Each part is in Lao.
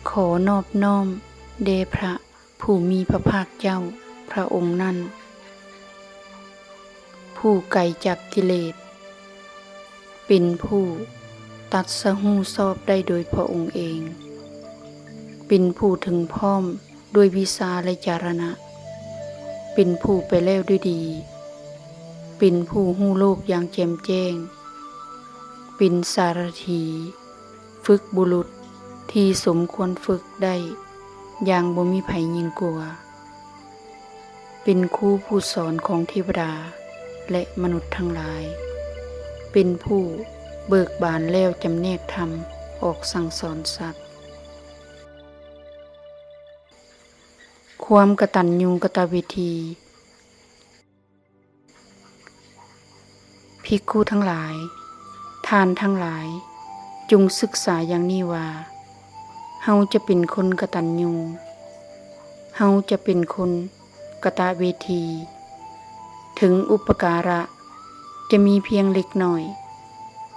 ຂໍນອບນ້ອມແດ່ພະຜູ້ມີພະພາກເຈົ້າພະອົງນັ້ນ, ຜູ້ໄກຈາກກິເລດ, ເປັນຜູ້ຕັດສະຮູ້ຊອບໄດ້ໂດຍພະອົງເອງ, ເປັນຜູ້ເຖິງພ້ອມ ດ້ວຍວິຊາ ແລະ ຈາລະນະ, ເປັນຜູ້ໄປແລ້ວດ້ວຍດີ, ເປັນຜູ້ຮູ້ໂລກຢ່າງແຈ່ມແຈ້ງ, ເປັນສາລະຖີຝຶກບຸລຸດທີ່ສົມຄວນຝຶກໄດ້ຢ່າງບໍ່ມີໃຜຍິ່ງກວ່າ, ເປັນຄູຜູ້ສອນຂອງເທວະດາ ແລະ ມະນຸດທັງຫຼາຍ, ເປັນຜູ້ເບີກບານແລ້ວຈຳແນກທຳອອກສັ່ງສອນສັດ. ຄວາມກະຕັນຍູກະຕະເວທີ. ພິກຂຸທັງຫຼາຍ, ທ່ານທັງຫຼາຍ, ຈົ່ງສຶກສາຢ່າງນີ້ວ່າ, ເຮົາຈະເປັນຄົນກະຕັນຍູ, ເຮົາຈະເປັນຄົນ ກະຕະເວທີ, ເຖິງອຸປະກາລະຈະມີພຽງເລັກນ້ອຍ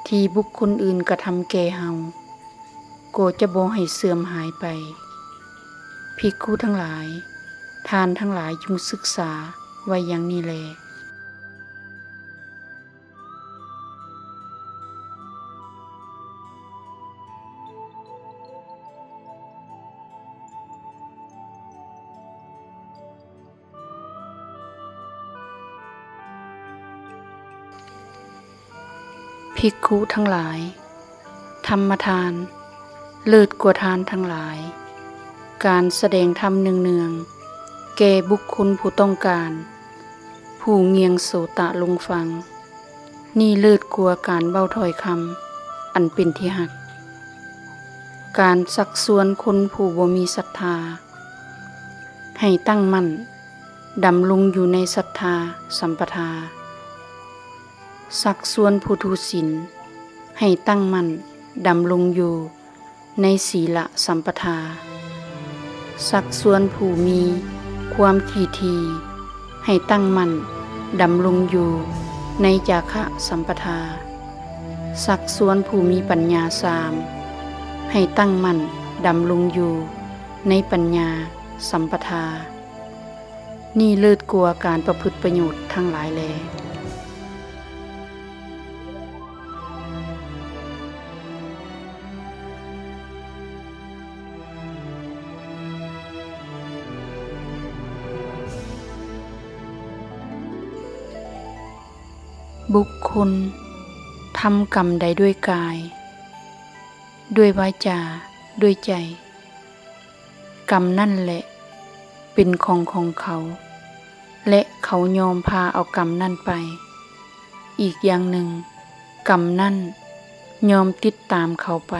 ທີ່ບຸກຄົນອື່ນກະທຳແກ່ເຮົາ, ກໍຈະບໍ່ໃຫ້ເສື່ອມຫາຍໄປ. ພິກຂຸທັງຫຼາຍ, ທ່ານທັງຫຼາຍຈົ່ງສຶກສາໄວ້ຢ່າງນີ້ແລ. ພິກຂຸທັງຫຼາຍ, ທຳມະທານເລີດກວ່າທານທັງຫຼາຍ. ການສະແດງທຳເນືອງໆ ແກ່ບຸກຄົນຜູ້ຕ້ອງການ, ຜູ້ງ່ຽງໂສຕະລົງຟັງ, ນີ້ເລີດກວ່າການເວົ້າຖ້ອຍຄຳອັນເປັນທີ່ຮັກ. ການຊັກຊວນຄົນຜູ້ບໍ່ມີສັດທາໃຫ້ຕັ້ງໝັ້ນດຳລົງຢູ່ໃນສັດທາສຳປະທາ, ຊັກຊວນຜູ້ທຸສິນໃຫ້ຕັ້ງໝັ້ນດຳລົງຢູ່ ໃນສີລະສຳປະທາ, ຊັກຊວນຜູ້ມີຄວາມຖີ່ຖີ່ໃຫ້ຕັ້ງໝັ້ນດຳລົງຢູ່ໃນຈາຄະສຳປະທາ, ຊັກຊວນຜູ້ມີປັນຍາຊາມໃຫ້ຕັ້ງໝັ້ນດຳລົງຢູ່ໃນປັນຍາສຳປະທາ, ນີ້ເລີດກວ່າການປະພຶດປະໂຫຍດທັງຫຼາຍແລ. ບຸກຄົນທຳກຳໃດດ້ວຍກາຍ, ດ້ວຍວາຈາ, ດ້ວຍໃຈ, ກຳນັ້ນແຫຼະເປັນຂອງຂອງເຂົາ ແລະ ເຂົາຍອມພາເອົາກຳນັ້ນໄປ. ອີກຢ່າງໜຶ່ງ, ກຳນັ້ນຍອມຕິດຕາມເຂົາໄປ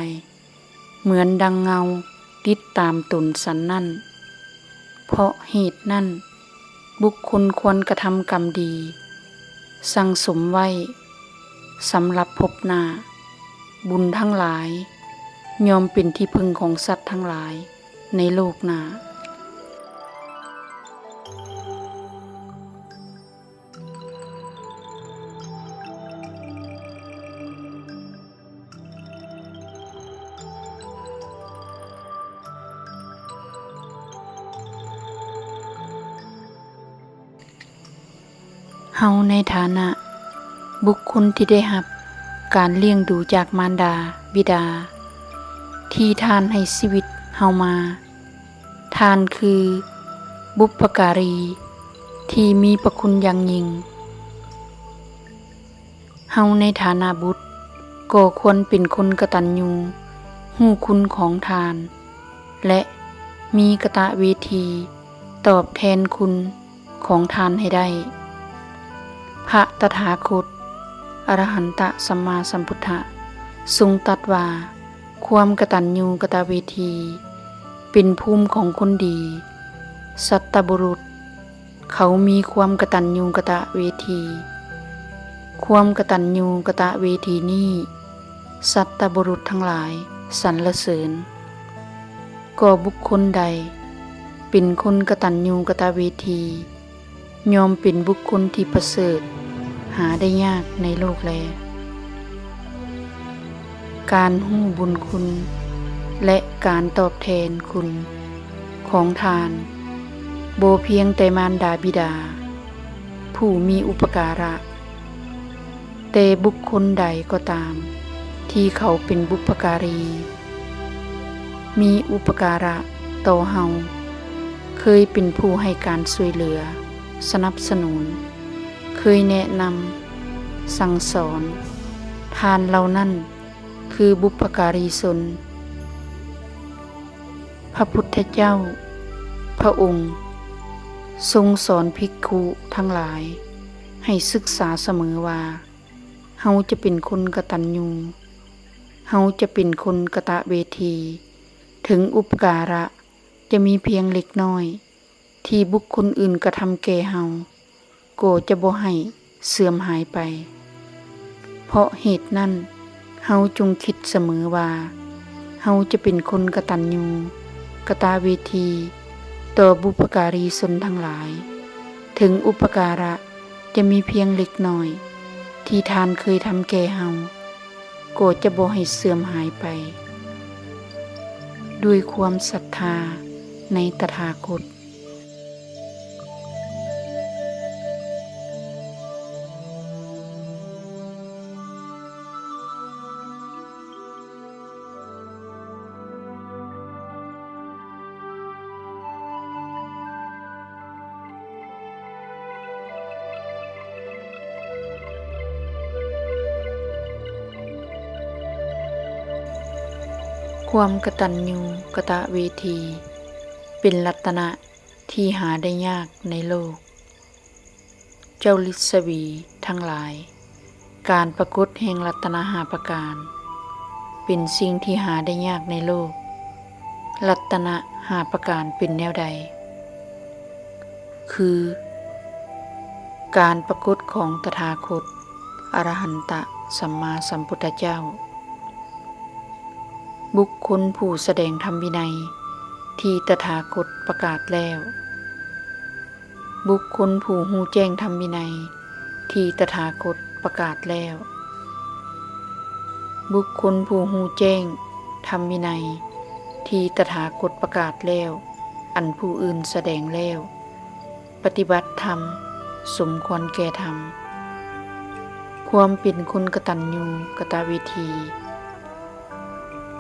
ເໝືອນດັ່ງເງົາຕິດຕາມຕົນສັນນັ້ນ. ເພາະເຫດນັ້ນ, ບຸກຄົນຄວນກະທຳກຳດີ, ສັ່ງສົມໄວ້ສຳລັບພົບໜ້າ. ບຸນທັງຫຼາຍຍ່ອມເປັນທີ່ເພິ່ງຂອງສັດທັງຫຼາຍໃນໂລກໜ້າ. ເຮົາໃນຖານະບຸກຄົນທີ່ໄດ້ຮັບການລ້ຽງດູຈາກມານດາບິດາ ທີ່ທ່ານໃຫ້ຊີວິດເຮົາມາ, ທ່ານຄືບຸບພະກາລີທີ່ມີພະຄຸນຢ່າງຍິ່ງ. ເຮົາໃນຖານະບຸດກໍຄວນເປັນຄົນກະຕັນຍູຮູ້ຄຸນຂອງທ່ານ ແລະ ມີກະຕະເວທີຕອບແທນຄຸນຂອງທ່ານໃຫ້ໄດ້. ພະຕະຖາຄົດ ອະລະຫັນຕະສຳມາສຳພຸດທະ ຊົງຕັດວ່າ ຄວາມກະຕັນຍູກະຕະເວທີເປັນພູມຂອງຄົນດີ, ສັດຕະບຸລຸດ. ເຂົາມີຄວາມກະຕັນຍູກະຕະເວທີ. ຄວາມກະຕັນຍູກະຕະເວທີນີ້ ສັດຕະບຸລຸດທັງຫຼາຍສັນລະເສີນ. ກໍບຸກຄົນໃດເປັນຄົນກະຕັນຍູກະຕະເວທີ ຍ່ອມເປັນບຸກຄົນທີ່ປະເສີດ ຫາໄດ້ຍາກໃນໂລກແລ. ການຮູ້ບຸນຄຸນ ແລະ ການຕອບແທນຄຸນຂອງທ່ານ ບໍ່ພຽງແຕ່ມານດາບິດາຜູ້ມີອຸປະກາລະ, ແຕ່ບຸກຄົນໃດກໍຕາມທີ່ເຂົາເປັນບຸບພະກາລີ ມີອຸປະກາລະຕໍ່ເຮົາ, ເຄີຍເປັນຜູ້ໃຫ້ການຊ່ວຍເຫຼືອ, ສະໜັບສະໜູນ, ເຄີຍແນະນຳ, ສັ່ງສອນ, ທ່ານເຫຼົ່ານັ້ນຄືບຸບພະກາລີຊົນ. ພະພຸດທະເຈົ້າພະອົງຊົງສອນພິກຂຸທັງຫຼາຍໃຫ້ສຶກສາສະເໝີວ່າ, ເຮົາຈະເປັນຄົນກະຕັນຍູ, ເຮົາຈະເປັນຄົນກະຕະເວທີ, ເຖິງອຸປະກາລະຈະມີພຽງເລັກນ້ອຍທີ່ບຸກຄົນອື່ນກະທຳແກ່ເຮົາ, ກໍຈະບໍ່ໃຫ້ເສື່ອມຫາຍໄປ. ເພາະເຫດນັ້ນ, ເຮົາຈົ່ງຄິດສະເໝີວ່າ ເຮົາຈະເປັນຄົນກະຕັນຍູກະຕະເວທີຕໍ່ບຸບພະກາລີຊົນທັງຫຼາຍ, ເຖິງອຸປະກາລະຈະມີພຽງເລັກນ້ອຍທີ່ທ່ານເຄີຍທຳແກ່ເຮົາ, ກໍຈະບໍ່ໃຫ້ເສື່ອມຫາຍໄປ. ດ້ວຍຄວາມສັດທາໃນຕະຖາຄົດ. ຄວາມກະຕັນຍູກະຕະເວທີ ເປັນລັດຕະນະທີ່ຫາໄດ້ຍາກໃນໂລກ. ເຈົ້າລິດສະຫວີທັງຫຼາຍ, ການປາກົດແຫ່ງລັດຕະນະຫ້າປະການ ເປັນສິ່ງທີ່ຫາໄດ້ຍາກໃນໂລກ. ລັດຕະນະຫ້າປະການເປັນແນວໃດ? ຄື ການປາກົດຂອງຕະຖາຄົດ ອະລະຫັນຕະສຳມາສຳພຸດທະເຈົ້າ, ບຸກຄົນຜູ້ສະແດງທຳວິໄນທີ່ຕະຖາຄົດປະກາດແລ້ວ, ບຸກຄົນຜູ້ຮູ້ແຈ້ງທຳວິໄນທີ່ຕະຖາຄົດປະກາດແລ້ວ, ບຸກຄົນຜູ້ຮູ້ແຈ້ງທຳວິໄນທີ່ຕະຖາຄົດປະກາດແລ້ວ, ອັນຜູ້ອື່ນສະແດງແລ້ວ, ປະຕິບັດທຳສົມຄວນແກ່ທຳ. ຄວາມເປັນຄົນກະຕັນຍູກະຕະເວທີ.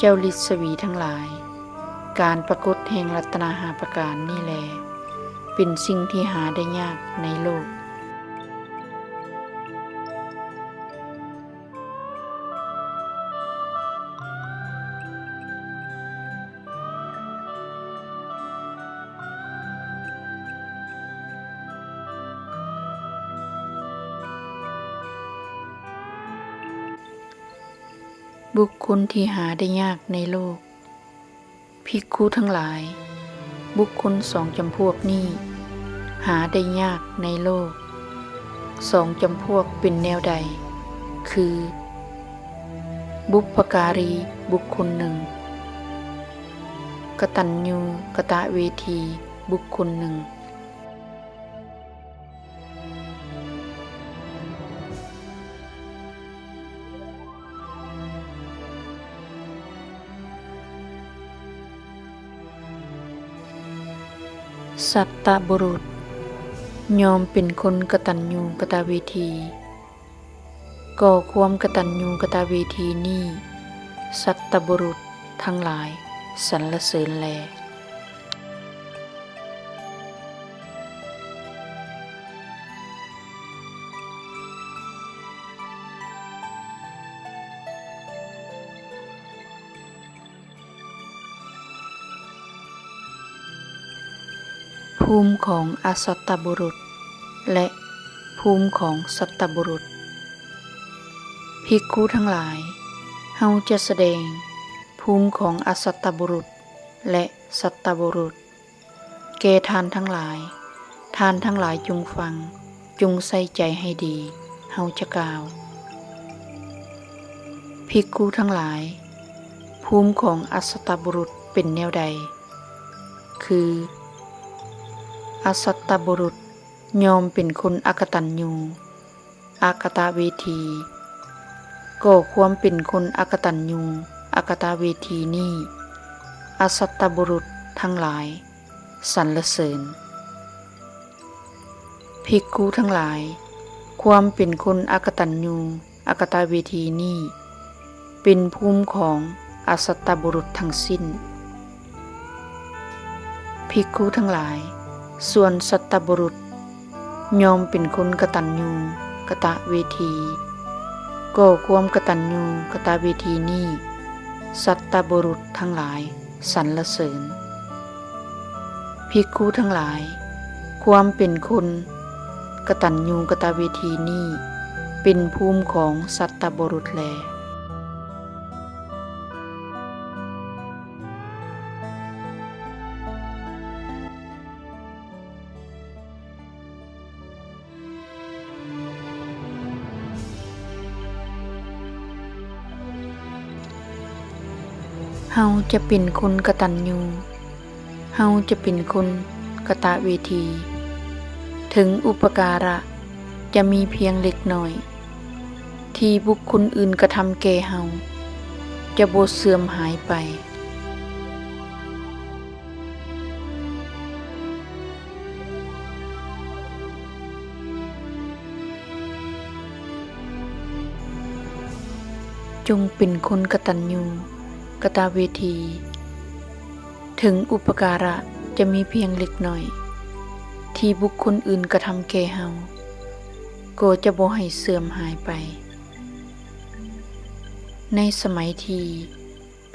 ເຈົ້າລິດສະຫວີທັງຫຼາຍ, ການປາກົດແຫ່ງລັດຕະນະຫ້າປະການນີ້ແລ ເປັນສິ່ງທີ່ຫາໄດ້ຍາກໃນໂລກ. ບຸກຄົນທີ່ຫາໄດ້ຍາກໃນໂລກ. ພິກຂຸທັງຫຼາຍ, ບຸກຄົນສອງຈຳພວກນີ້ຫາໄດ້ຍາກໃນໂລກ. ສອງຈຳພວກເປັນແນວໃດ? ຄື ບຸບພະກາລີບຸກຄົນໜຶ່ງ, ກະຕັນຍູກະຕະເວທີບຸກຄົນໜຶ່ງ. ສັດຕະບຸລຸດຍ່ອມເປັນຄົນກະຕັນຍູກະຕະເວທີ. ກໍຄວາມກະຕັນຍູກະຕະເວທີນີ້ ສັດຕະບຸລຸດທັງຫຼາຍສັນລະເສີນແລ. ພູມຂອງອະສັດຕະບຸລຸດ ແລະ ພູມຂອງສັດຕະບຸລຸດ. ພິກຂຸທັງຫຼາຍ, ເຮົາຈະສະແດງພູມຂອງອະສັດຕະບຸລຸດ ແລະ ສັດຕະບຸລຸດ ແກ່ທ່ານທັງຫຼາຍ. ທ່ານທັງຫຼາຍຈົ່ງຟັງ, ຈົ່ງໃສ່ໃຈໃຫ້ດີ, ເຮົາຈະກ່າວ. ພິກຂຸທັງຫຼາຍ, ພູມຂອງອະສັດຕະບຸລຸດເປັນແນວໃດ? ຄື ອະສັດຕະບຸລຸດຍ່ອມເປັນຄົນອະກະຕັນຍູ ອະກະຕະເວທີ. ກໍຄວາມເປັນຄົນອະກະຕັນຍູ ອະກະຕະເວທີນີ້ ອະສັດຕະບຸລຸດທັງຫຼາຍສັນລະເສີນ. ພິກຂຸທັງຫຼາຍ, ຄວາມເປັນຄົນອະກະຕັນຍູອະກະຕະເວທີນີ້ ເປັນພູມຂອງອະສັດຕະບຸລຸດທັງສິ້ນ. ພິກຂຸທັງຫຼາຍ, ສ່ວນສັດຕະບຸລຸດ ຍ່ອມເປັນຄົນກະຕັນຍູກະຕະເວທີ, ກໍຄວາມກະຕັນຍູກະຕະເວທີນີ້ ສັດຕະບຸລຸດທັງຫຼາຍສັນລະເສີນ. ພິກຂຸທັງຫຼາຍ, ຄວາມເປັນຄົນກະຕັນຍູກະຕະເວທີນີ້ ເປັນພູມຂອງສັດຕະບຸລຸດແລ. ເຮົາຈະເປັນຄົນກະຕັນຍູ, ເຮົາຈະເປັນຄົນກະຕະເວທີ, ເຖິງອຸປະກາລະຈະມີພຽງເລັກນ້ອຍ ທີ່ບຸກຄົນອື່ນກະທຳແກ່ເຮົາ ຈະບໍ່ເສື່ອມຫາຍໄປ. ຈົ່ງເປັນຄົນກະຕັນຍູກະຕະເວທີ, ເຖິງອຸປະກາລະຈະມີພຽງເລັກນ້ອຍ ທີ່ບຸກຄົນອື່ນກະທຳແກ່ເຮົາ ກໍຈະບໍ່ໃຫ້ເສື່ອມຫາຍໄປ. ໃນສະໄໝທີ່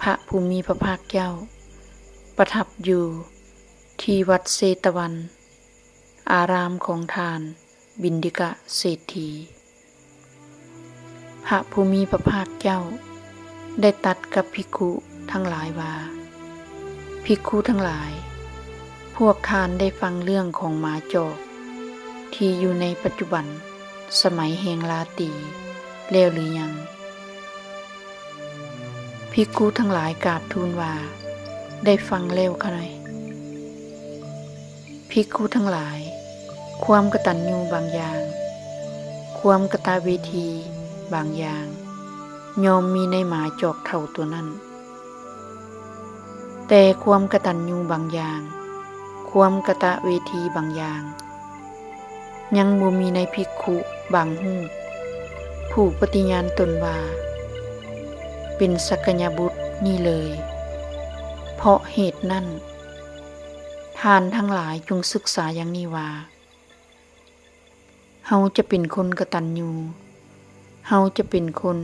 ພະຜູ້ມີພະພາກເຈົ້າປະທັບຢູ່ທີ່ວັດເຊຕະວັນ ອາຣາມຂອງທ່ານບິນດິກະເສດຖີ, ພະຜູ້ມີພະພາກເຈົ້າໄດ້ຕັດກັບພິກຂຸທັງຫຼາຍວ່າ, ພິກຂຸທັງຫຼາຍ, ພວກທ່ານໄດ້ຟັງເລື່ອງຂອງໝາຈອກທີ່ຢູ່ໃນປັດຈຸບັນ ສະໄໝແຫ່ງລາຕີແລ້ວຫຼືຍັງ? ພິກຂຸທັງຫຼາຍກາບທູນວ່າ, ໄດ້ຟັງແລ້ວຂະນ້ອຍ. ພິກຂຸທັງຫຼາຍ, ຄວາມກະຕັນຍູບາງຢ່າງ, ຄວາມກະຕະເວທີບາງຢ່າງ ຍ່ອມມີໃນໝາຈອກເຖົ້າຕົວນັ້ນ. ແຕ່ຄວາມກະຕັນຍູບາງຢ່າງ, ຄວາມກະຕະເວທີບາງຢ່າງ ຍັງບໍ່ມີໃນພິກຂຸບາງຮູບ ຜູ້ປະຕິຍານຕົນວ່າເປັນສັກກະຍະບຸດນີ້ເລີຍ. ເພາະເຫດນັ້ນ, ທ່ານທັງຫຼາຍຈົ່ງສຶກສາຢ່າງນີ້ວ່າ, ເຮົາຈະເປັນຄົນກະຕັນຍູ, ເຮົາຈະເປັນຄົນ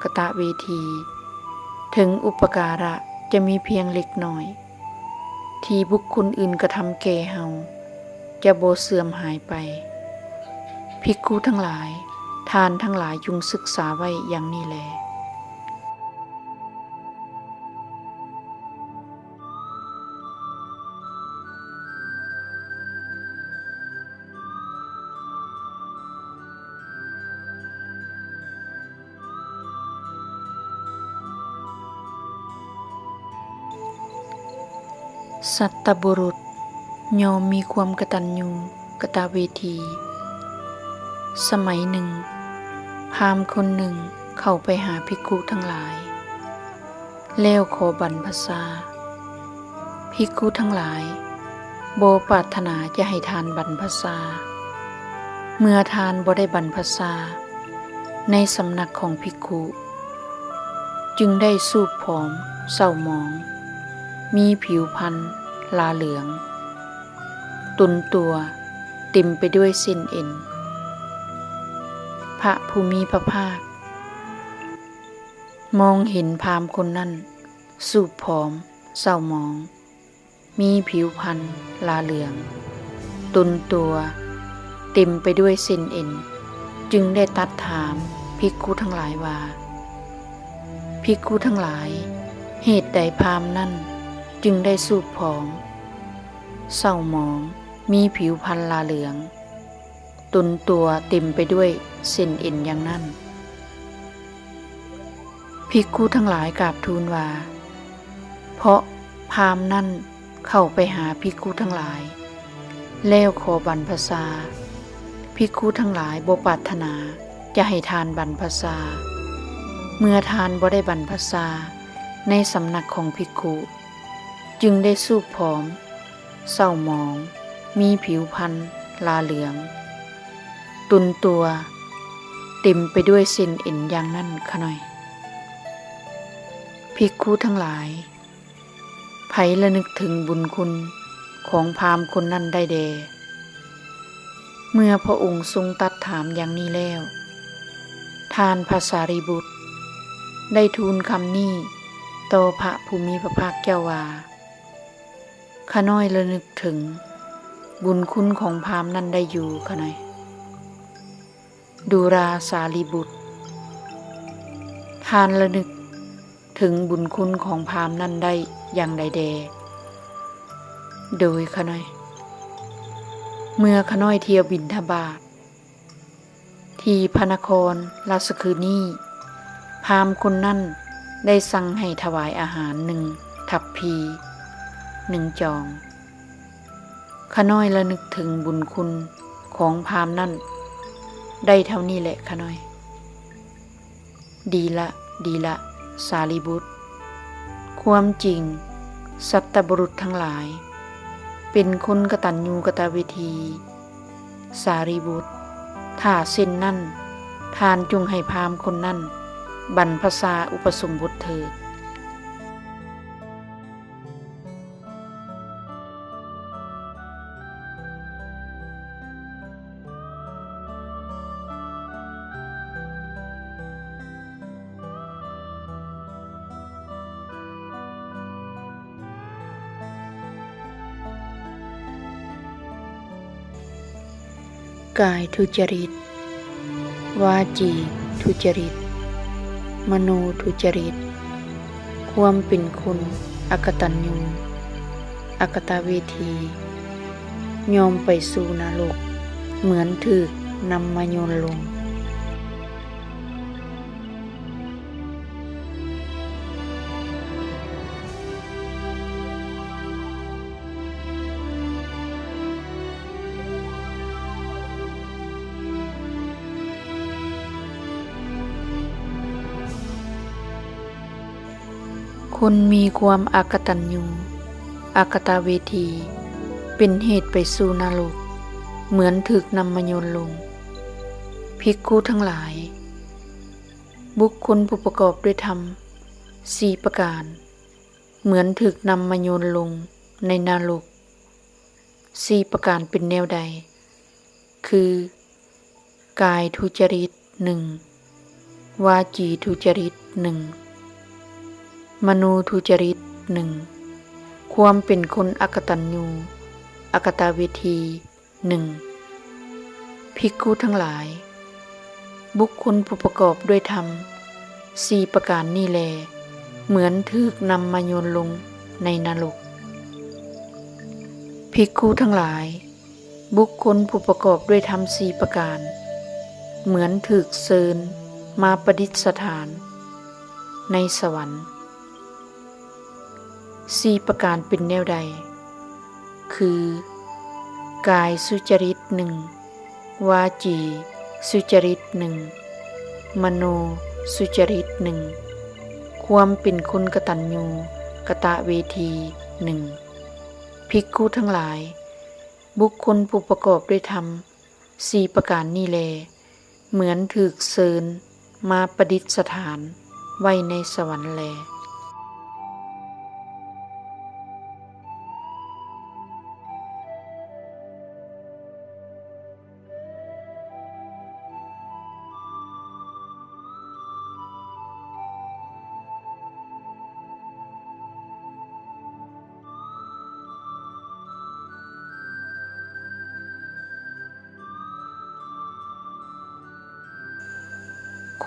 ກະຕະເວທີ, ເຖິງອຸປະກາລະຈະມີພຽງເລັກນ້ອຍ ທີ່ບຸກຄົນອື່ນກະທຳແກ່ເຮົາ ຈະບໍ່ເສື່ອມຫາຍໄປ. ພິກຂຸທັງຫຼາຍ, ທ່ານທັງຫຼາຍຈົ່ງສຶກສາໄວ້ຢ່າງນີ້ແລ. ສັດຕະບຸລຸດຍ່ອມມີຄວາມກະຕັນຍູກະຕະເວທີ. ສະໄໝໜຶ່ງ, ພາມຄົນໜຶ່ງເຂົ້າໄປຫາພິກຂຸທັງຫຼາຍ ແລ້ວຂໍບັນພະຊາ. ພິກຂຸທັງຫຼາຍບໍ່ປາດຖະໜາຈະໃຫ້ທານບັນພະຊາ. ເມື່ອທ່ານບໍ່ໄດ້ບັນພະຊາໃນສຳນັກຂອງພິກຂຸ, ຈຶ່ງໄດ້ສູບຜອມເສົ້າໝອງ, ມີຜິວພັນຫຼ້າເຫຼືອງ, ຕົນຕົວເຕັມໄປດ້ວຍເສັ້ນເອັນ. ພະຜູ້ມີພະພາກ ມອງເຫັນພາມຄົນນັ້ນສູບຜອມເສົ້າໝອງ, ມີຜິວພັນຫຼ້າເຫຼືອງ, ຕົນຕົວເຕັມໄປດ້ວຍເສັ້ນເອັນ, ຈຶ່ງໄດ້ຕັດຖາມພິກຂຸທັງຫຼາຍວ່າ, ພິກຂຸທັງຫຼາຍ, ເຫດໃດພາມນັ້ນຈຶ່ງໄດ້ສູບຜອມເສົ້າໝອງ, ມີຜິວພັນຫຼ້າເຫຼືອງ, ຕົນຕົວເຕັມໄປດ້ວຍເສັ້ນເອັນຢ່າງນັ້ນ? ພິກຂຸທັງຫຼາຍກາບທູນວ່າ, ເພາະພາມນັ້ນເຂົ້າໄປຫາພິກຂຸທັງຫຼາຍ ແລ້ວຂໍບັນພະຊາ. ພິກຂຸທັງຫຼາຍບໍ່ປາດຖະໜາຈະໃຫ້ທ່ານບັນພະຊາ. ເມື່ອທ່ານບໍ່ໄດ້ບັນພະຊາໃນສຳນັກຂອງພິກຂຸ, ຈຶ່ງໄດ້ສູບຜອມ, ເສົ້າໝອງ, ມີຜິວພັນຫຼ້າເຫຼືອງ, ຕົນຕົວເຕັມໄປດ້ວຍເສັ້ນເອັນຢ່າງນັ້ນຂະນ້ອຍ. ພິກຂຸທັງຫຼາຍ, ໃຜລະນຶກເຖິງບຸນຄຸນຂອງພາມຄົນນັ້ນໄດ້ແດ່? ເມື່ອພະອົງຊົງຕັດຖາມຢ່າງນີ້ແລ້ວ, ທ່ານພະສາລີບຸດໄດ້ທູນຄຳນີ້ຕໍ່ພະຜູ້ມີພະພາກເຈົ້າວ່າ, ຂ້ານ້ອຍລະນຶກເຖິງບຸນຄຸນຂອງພາມນັ້ນໄດ້ຢູ່ ຂ້ານ້ອຍ. ດູລາສາລີບຸດ, ທ່ານລະນຶກເຖິງບຸນຄຸນຂອງພາມນັ້ນໄດ້ຢ່າງໃດແດ່? ໂດຍ ຂ້ານ້ອຍ, ເມື່ອຂ້ານ້ອຍທ່ຽວບິນທະບາດທີ່ພະນະຄອນລາຊະຄຶນີ້, ພາມຄົນນັ້ນໄດ້ສັ່ງໃຫ້ຖວາຍອາຫານໜຶ່ງທັບພີ, ໜຶ່ງຈອງ. ຂ້ານ້ອຍລະນຶກເຖິງບຸນຄຸນຂອງພາມນັ້ນໄດ້ເທົ່ານີ້ແຫຼະ ຂ້ານ້ອຍ. ດີລະ, ດີລະ, ສາລີບຸດ, ຄວາມຈິງ ສັດຕະບຸລຸດທັງຫຼາຍເປັນຄົນກະຕັນຍູກະຕະເວທີ. ສາລີບຸດ, ຖ້າເຊັ່ນນັ້ນ, ທ່ານຈົ່ງໃຫ້ພາມຄົນນັ້ນບັນພະຊາອຸປະສົມບົດເຖີດ. ກາຍທຸຈະລິດ, ວາຈີທຸຈະລິດ, ມະໂນທຸຈະລິດ, ຄວາມເປັນຄົນອະກະຕັນຍູ, ອະກະຕະເວທີ, ຍ່ອມໄປສູ່ນະລົກ ເໝືອນຖືກນຳມາໂຍນລົງ. ຄົນມີຄວາມອະກະຕັນຍູ, ອະກະຕະເວທີ ເປັນເຫດໄປສູ່ນະລົກ ເໝືອນຖືກນຳມາໂຍນລົງ. ພິກຂຸທັງຫຼາຍ, ບຸກຄົນຜູ້ປະກອບດ້ວຍທຳສີ່ປະການ ເໝືອນຖືກນຳມາໂຍນລົງໃນນະລົກສີ່ປະການເປັນແນວໃດ? ຄື ກາຍທຸຈະລິດ ໜຶ່ງ, ວາຈີທຸຈະລິດ ໜຶ່ງ, ມະໂນທຸຈະລິດ ໜຶ່ງ, ຄວາມເປັນຄົນອະກະຕັນຍູ ອະກະຕະເວທີ ໜຶ່ງ. ພິກຂຸທັງຫຼາຍ, ບຸກຄົນຜູ້ປະກອບດ້ວຍທຳສີ່ປະການນີ້ແລ ເໝືອນຖືກນຳມາໂຍນລົງໃນນະລົກ. ພິກຂຸທັງຫຼາຍ, ບຸກຄົນຜູ້ປະກອບດ້ວຍທຳສີ່ປະການ ເໝືອນຖືກເຊີນມາປະດິດສະຖານໃນສະຫວັນ. ສີ່ປະການເປັນແນວໃດ? ຄື ກາຍສຸຈະລິດ ໜຶ່ງ, ວາຈີສຸຈະລິດ ໜຶ່ງ, ມະໂນສຸຈະລິດ ໜຶ່ງ, ຄວາມເປັນຄົນກະຕັນຍູກະຕະເວທີ ໜຶ່ງ. ພິກຂຸທັງຫຼາຍ, ບຸກຄົນຜູ້ປະກອບດ້ວຍທຳສີ່ປະການນີ້ແລ ເໝືອນຖືກເຊີນມາປະດິດສະຖານໄວ້ໃນສະຫວັນແລ.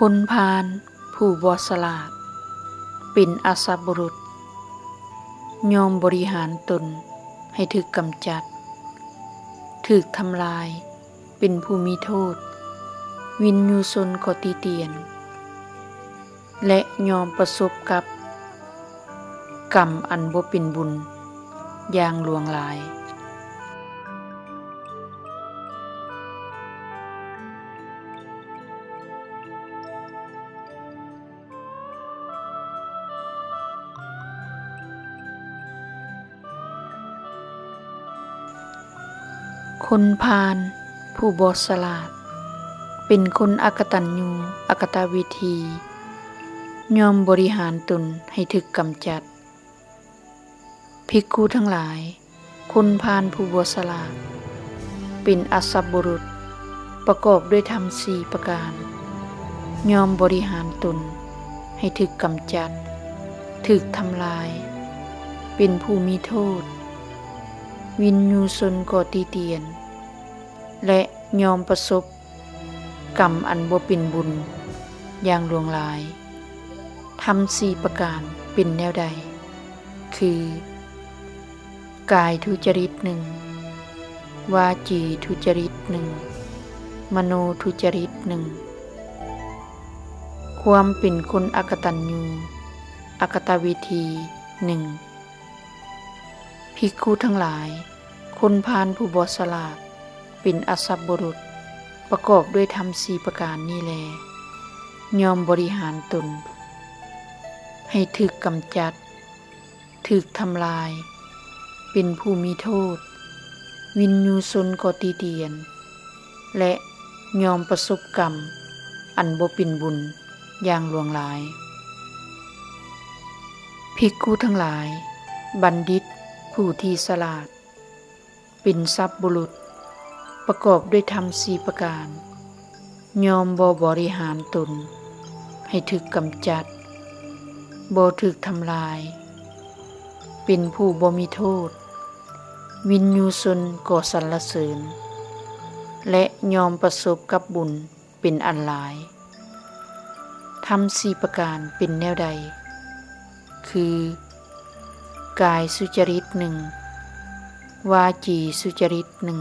ຄົນພານຜູ້ບໍ່ສະຫຼາດ ເປັນອະສັບບຸລຸດ ຍ່ອມບໍລິຫານຕົນໃຫ້ຖືກກຳຈັດ, ຖືກທຳລາຍ, ເປັນຜູ້ມີໂທດ, ວິນຍູຊົນກໍຕິຕຽນ ແລະ ຍອມປະສົບກັບກຳອັນບໍ່ເປັນບຸນຢ່າງຫຼວງຫຼາຍ. ເ ຄົນພານຜູ້ບໍ່ສະຫຼາດ ເປັນຄົນອະກະຕັນຍູອະກະຕະເວທີ, ຍ່ອມບໍລິຫານຕົນໃຫ້ຖືກກຳຈັດ. ພິກຂຸທັງຫຼາຍ, ຄົນພານຜູ້ບໍ່ສະຫຼາດ ເປັນອະສັບບຸລຸດ ປະກອບດ້ວຍທຳສີ່ປະການ, ຍ່ອມບໍລິຫານຕົນໃຫ້ຖືກກຳຈັດ, ຖືກທຳລາຍ, ເປັນຜູ້ມີໂທດ, ວິນຍູຊົນກໍຕິຕຽນ ແລະ ຍອມປະສົບກຳອັນບໍ່ເປັນບຸນຢ່າງຫຼວງຫຼາຍ. ທຳສີ່ປະການເປັນແນວໃດ? ຄື ກາຍທຸຈະລິດໜຶ່ງ, ວາຈີທຸຈະລິດໜຶ່ງ, ມະໂນທຸຈະລິດໜຶ່ງ. ຄວາມເປັນຄົນອະກະຕັນຍູອະກະຕະເວທີໜຶ່ງ. ພິກຂຸທັງຫຼາຍ, ຄົນພານຜູ້ບໍ່ສະຫຼາດ ເປັນອະສັບບຸລຸດ ປະກອບດ້ວຍທຳສີ່ປະການນີ້ແລ, ຍ່ອມບໍລິຫານຕົນໃຫ້ຖືກກຳຈັດ, ຖືກທຳລາຍ, ເປັນຜູ້ມີໂທດ, ວິນຍູຊົນກໍຕິຕຽນ ແລະ ຍອມປະສົບກຳອັນບໍ່ເປັນບຸນຢ່າງຫຼວງຫຼາຍ. ພິກຂຸທັງຫຼາຍ, ບັນດິດຜູ້ທີ່ສະຫຼາດ ເປັນສັບບຸລຸດ ປະກອບດ້ວຍທຳສີ່ປະການ, ຍອມບໍ່ບໍລິຫານຕົນໃຫ້ຖືກກຳຈັດ, ບໍ່ຖືກທຳລາຍ, ເປັນຜູ້ບໍ່ມີໂທດ, ວິນຍູຊົນກໍສັນລະເສີນ ແລະ ຍອມປະສົບກັບບຸນເປັນອັນຫຼາຍ. ທຳສີ່ປະການເປັນແນວໃດ? ຄື ກາຍສຸຈະລິດໜຶ່ງ, ວາຈີສຸຈະລິດໜຶ່ງ,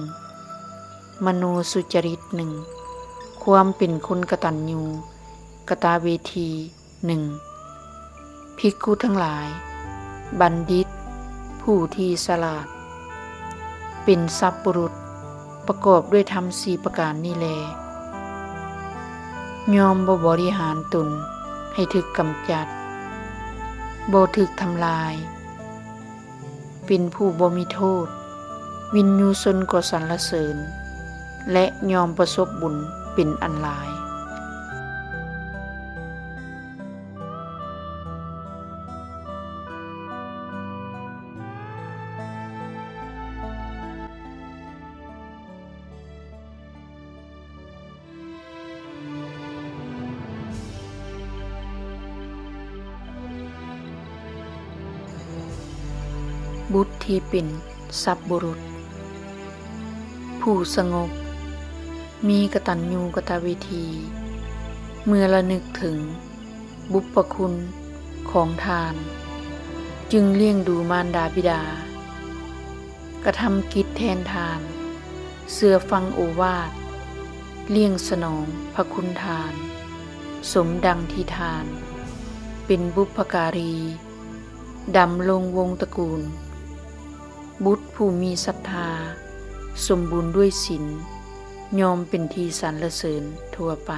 ມະໂນສຸຈະລິດໜຶ່ງ, ຄວາມເປັນຄົນກະຕັນຍູກະຕະເວທີໜຶ່ງ. ພິກຂຸທັງຫຼາຍ, ບັນດິດຜູ້ທີ່ສະຫຼາດ ເປັນສັບບຸລຸດ ປະກອບດ້ວຍທຳສີ່ປະການນີ້ແລ, ຍອມບໍ່ບໍລິຫານຕົນໃຫ້ຖືກກຳຈັດ, ບໍ່ຖືກທຳລາຍ, ເປັນຜູ້ບໍ່ມີໂທດ, ວິນຍູຊົນກໍສັນລະເສີນ ແລະ ຍອມປະສົບບຸນເປັນອັນຫຼາຍ. ບຸດທີ່ເປັນສັບບຸລຸດ ຜູ້ສະຫງົບ ມີກະຕັນຍູກະຕະເວທີ ເມື່ອລະນຶກເຖິງ ບຸບພະຄຸນຂອງທ່ານ ຈຶ່ງລ້ຽງດູມານດາບິດາ, ກະທຳກິດແທນທ່ານ, ເຊື່ອຟັງໂອວາດ, ລ້ຽງສະໜອງພະຄຸນທ່ານ, ສົມດັ່ງທີ່ທ່ານເປັນບຸບພະກາລີ, ດຳລົງວົງຕະກູນ. ບຸດຜູ້ມີສັດທາ ສົມບູນດ້ວຍສິນ ຍ່ອມເປັນທີ່ສັນລະເສີນທົ່ວໄປ.